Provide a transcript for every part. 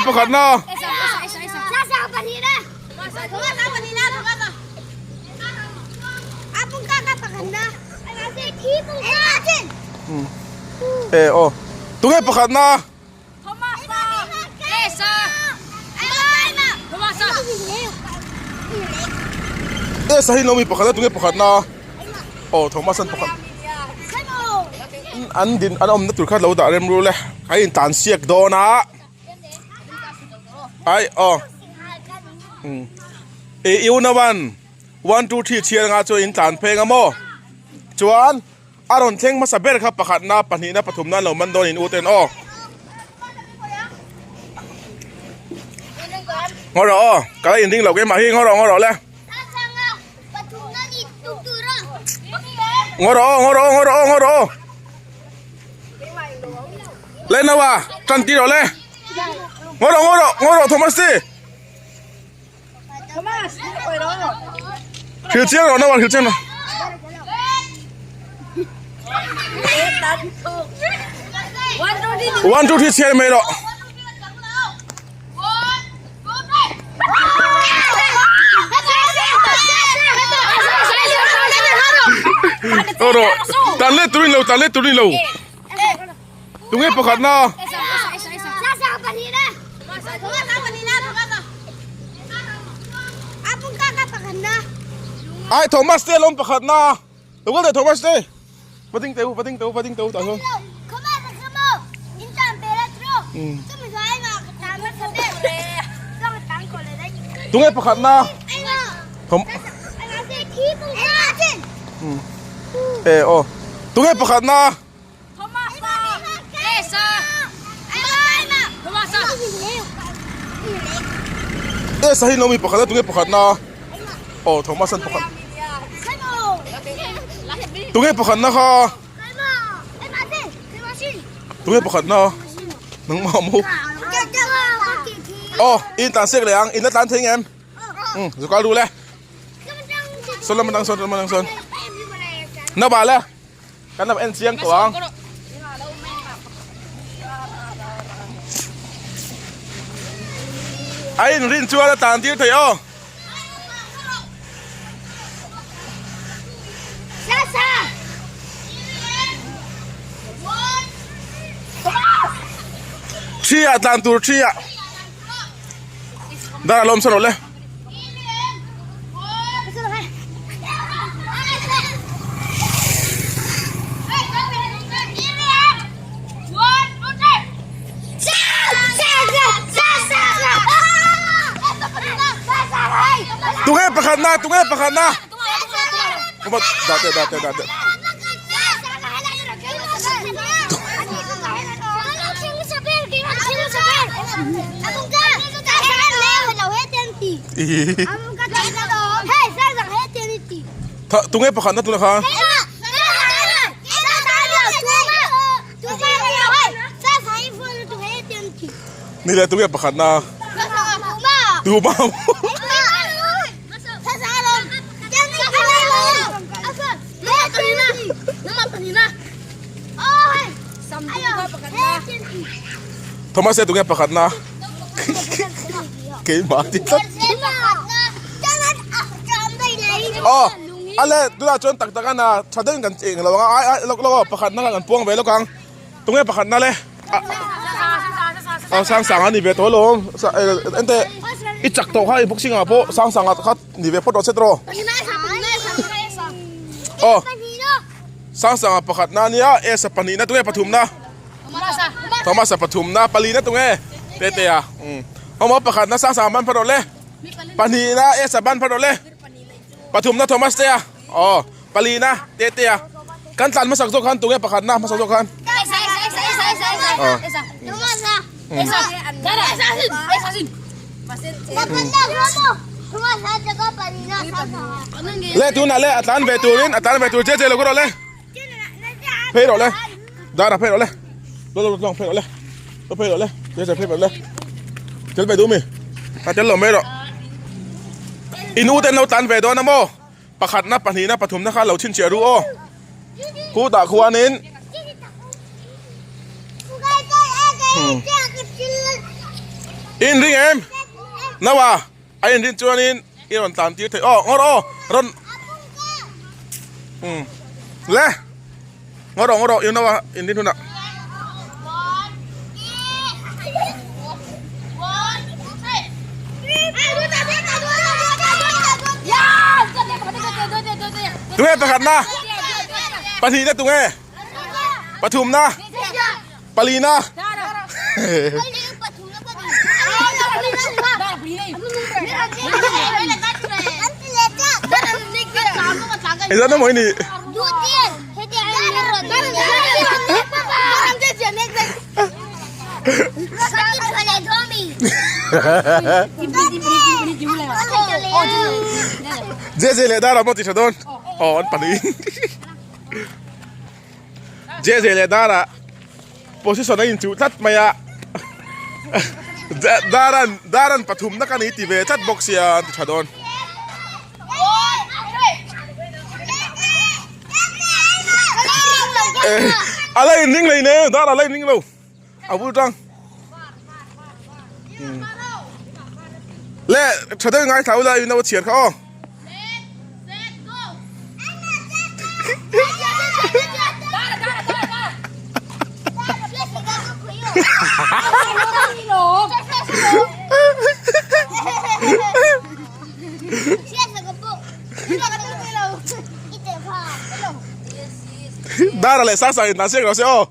pakhat na? E aw. Tunge pakhat na? E sahin lo mi pakhat a tunge pakhat na? Aw Thomas an pakhat. An din an awmna tur kha lo dah rem rul e. A intlan siak dawn a. Ai aw. E i una one 1 2 3 chhiar anga chuan in tlan pheng a maw chuan a rawn thleng hmasa ber kha pakhatna pahnihna pathumna an lo man dawn in u ten aw ngaw rawh aw ka la inring lo keimah hi ngaw rawh ngaw rawh le ngaw rawh aw ngaw rawh aw ngaw rawh aw ngaw rawh aw le naua tan tir rawh le ngaw rawh ngaw rawh ngaw rawh Thomas te Hrilh chiang rawh naua hrilh chiang rawh. One two three chhiar mai rawh. Rawh tan let turin lo tan let turin lo. Tunge pakhat na. Ai Thomas te lawm pakhat na. Lo kal teh Thomas te. Va ding teh u, va ding teh u, va ding teh u tah chuan. Tunge pakhat na. Thom E aw. Tunge pakhat na. E sahin lo mi pakhat a tunge pakhat na aw Thomas an pakhat tunge pakhat na kha tunge pakhat na nangmah maw aw in tlan sek leh ang in la tlan thei ngem um zu kal duh le sawn lam atang sawn lam atang sawn na bal e. Kan lo en chiang tawh ang. A inrin chuan a tan tir thei aw. Thi ah tlan tur thi ah. Dar a lawm sa rawh le. Tunge pakhat na tunge pakhat na date date date Tunge pakhat na tuna kha. Ni le tunge pakhat na. Tu ma. Thomas e tunge pakhat na keimah ti tlat aw ale tunah chuan tak tak a na tha deuhin kan eng lo ang a ai ai lawk lawk aw pakhat na kan puang ve lawk ang tunge pakhat na le aw sang sang a ni ve tawh alawm ente i chak tawh kha i boxing ah pawh sang sang ah kha ni ve phawt rawh se tawh aw. Sangsanga pakhatna a nia, Esa pahnihna tunge pathumna? Thomasa pathumna, palina tunge? Tetea. Awm pakhatna Sangsanga ban phat rawh le. Pahnihna Esa ban phat rawh le. Pathumna Thomas tea. Aw, palina Tetea. Kan tlan hmasak zawk khan tunge pakhatna hmasak zawk khan? Aw. Le tunah le a tlan ve turin a tlan ve tur che che lo ka rawh le phei rawh le dara phei rawh le lo lo lo phei rawh le lo phei rawh le che che phei rawh le tel ve duh mi a tel lo mai rawh in u ten lo tlan ve dawn a maw pakhatna pahnihna pathumna kha lo chhinchhiah ru aw khutah khuanin hmm. In ring em? Nawa, a in rin chuanin i rawn tlan tir thei. Aw, ngawr aw, rawn. Um. Le. Ngawr aw, ngawr aw, i nawa in rin hunah. Tunge pakhatna? Pahnihna tunge? Pathumna? Palina? Engzat emaw i nih? Jeje leh Dara maw ti tha dawn? Aw an pahnihin. Jeje leh Dara position a inchuh tlat mai a Daran Daran pathumna ka ni ti ve tlat bawk sia an ti tha dawn. A la inring lei ne Dara a la inring lo a bul tang le tha deuh ngai thla ula in a chhiar kha aw. Dara leh sang sang in tlan siak lo se aw.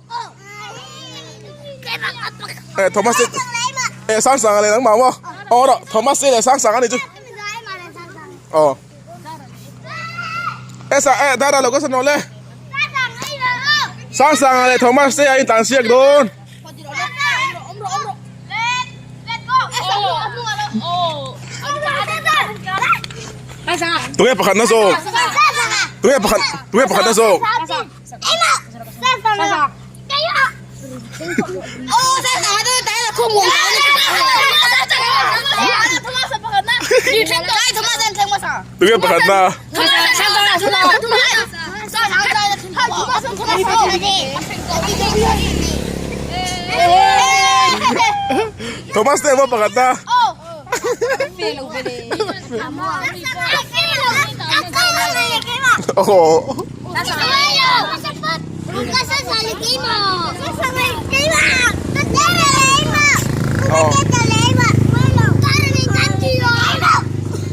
Eh Thomas eh sang sang leh nangmah maw. Aw rawh Thomas leh sang sang ani chu. Aw. Eh sa eh Dara lo ka san le. Sang sang leh Thomas te a in tlan siak dawn. Tunge pakhat na zawk? Tunge pakhat tunge pakhat na zawk? Tunge pakhat na? Thomas te emaw pakhat na?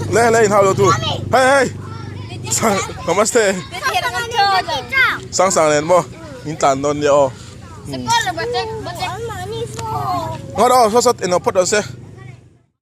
Le le in hau lo tu. Hey hey. Sang Thomas te. Sang sang nen maw in tlan dawn nia aw. Ngawt aw saw sawt eng phawt rawh se.